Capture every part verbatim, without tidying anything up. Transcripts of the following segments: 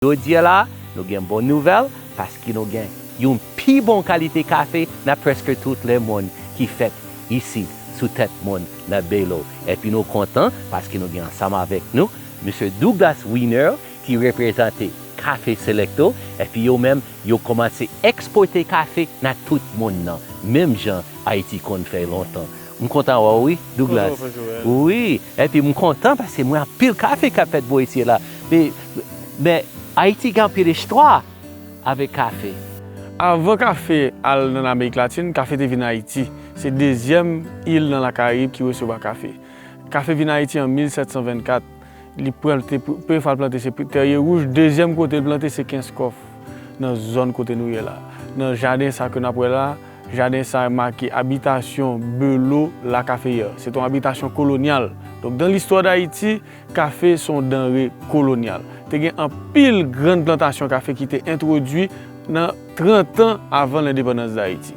Jodi a la, nou gen bon nouvèl, paske nou gen yon pi bon kalite kafe nan prèske tout lemonn ki fèt isit, sou tèt moun, nan Bèlo. Epi nou kontan, paske nou gen ansanm avèk nou, Mesye Douglas Wiener, ki reprezante Kafe Selecto, epi yo menm, yo kòmanse ekspòte kafe nan tout mond nan, menm jan Ayiti konn fè lontan. M kontan wè w wi, Douglas. Bonjou, frè Joel. Wi, epi m kontan paske m wè anpil kafe k ap fèt bò isi la. Men, men Ayiti gen anpil istwa avèk kafe. Avan kafe al nan Amerik Latin, kafe te vin Ayiti. Se dezyèm il nan Lakarayib ki resevwa kafe. Kafe vin Ayiti an mil sèt san vennkat. Li plante, premye fwa l plante se Tèrye Wouj, dezyèm kote l plante se Kenskòf, nan zòn kote nou ye la. Nan jaden sa ke n ap wè la, jaden sa make abitasyon Bèlo Lakafeyè. Se te yon abitasyon kolonyal. Donk, nan listwa Dayiti, kafe se yon danre kolonyal. Te gen anpil grann plantasyon kafe ki te entwodui nan trant an avan lendepandans Dayiti.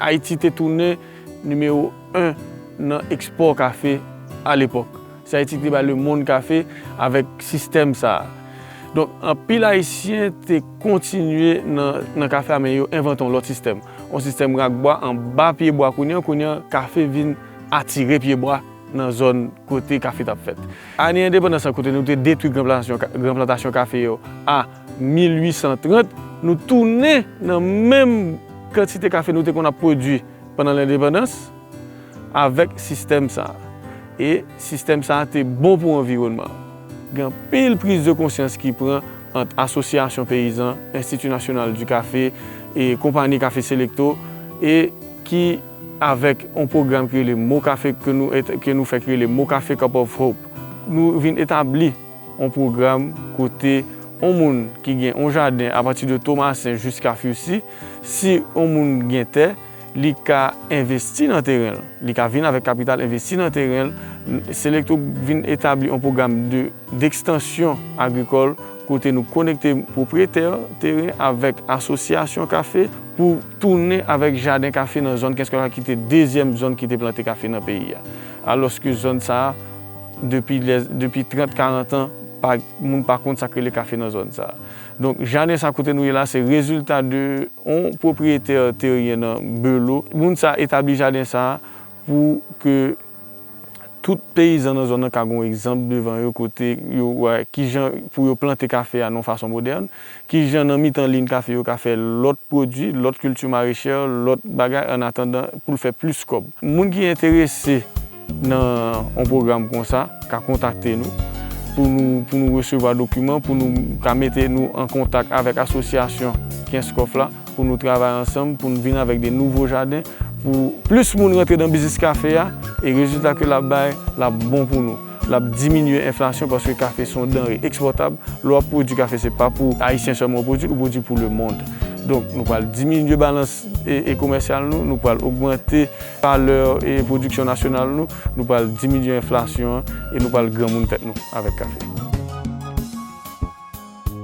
Ayiti te tounen nimewo en nan ekspò kafe alepòk. Se Ayiti ki te bay lemonn kafe avèk sistèm sa a. Donk, anpil Ayisyen te kontinye nan, nan kafe a, men yo envante yon lòt sistèm. Yon sistèm rakbwa anba pyebwa. Kounye a, kounye a, kafe vin atire pyebwa nan zòn kote kafe t ap fèt. Ane endepandans lan, kote nou te detwi gran plantasyon ka-, gran plantasyon kafe yo a mil uit san trant, nou tounen nan menm kantite kafe nou te konn ap pwodui pandan lendepandans avèk sistèm sa a. E sistèm sa a te bon pou anviwònman an. Gen anpil priz de konsyans ki pran ant asosyasyon peyizan, Institut National du Café e konpayi kafe Selecto, e ki avèk yon pwogram ki rele Mo Kafe ke nou et-, ke nou fè ki rele Mo Kafe Cup of Hope. Nou vin etabli yon pwogram kote yon moun ki gen yon jaden apati de Tomasen jiska Fursy, si yon moun gen tè, li ka envesti nan teren l. Li ka vin avèk kapital, envesti nan teren l. Selecto vin etabli yon pwogram de, dekstansyon agrikòl kote nou konekte pwopriyetè teren avèk asosyasyon kafe pou tounen avèk jaden kafe nan zòn Kenskòf la ki te dezyèm zòn ki te plante kafe nan peyi a. Alòske zòn sa a, depi lè, depi trant, karant an, pa, moun pa konn sa k rele kafe nan zòn sa a. Donk, jaden sa kote nou ye la, se rezilta de yon pwopriyetè teren nan Bèlo. Moun sa etabli jaden sa pou ke tout peyizan nan zòn nan ka gen yon egzanp devan yo kote yo wè kijan pou yo plante kafe a nan yon fason modèn, kijan nan mitan liy kafe yo ka fè lòt pwodui, lòt kilti marechè, lòt bagay, an atandan pou l fè plis kòb. Moun ki enterese nan yon pwogram konsa ka kontakte nou pou nou, pou nou resevwa dokiman, pou nou ka mete nou an kontak avèk asosyasyon Kenskòf la, pou nou travay ansanm, pou nou vin avèk de nouvo jaden, pou plis moun rantre nan biznis kafe a, e rezilta ke l ap bay, l ap bon pou nou. L ap diminye enflasyon paske kafe se yon danre ekspòtab. Lè w ap pwodui kafe, se pa pou Ayisyen sèlman w pwodui, ou pwodui pou lemonn. Donk, nou pral diminye balans e, e komèsyal nou, nou pral ogmante valè e pwodiksyon nasyonal nou, nou pral diminye enflasyon an e nou pral granmoun tèt nou avèk kafe.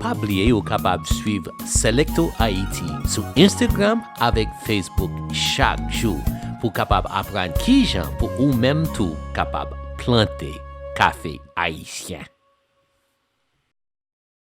Pa bliye ou kapab swiv Selecto Haiti sou Instagram avèk Facebook chak jou pou w kapab aprann kijan pou ou menm tou kapab plante kafe ayisyen.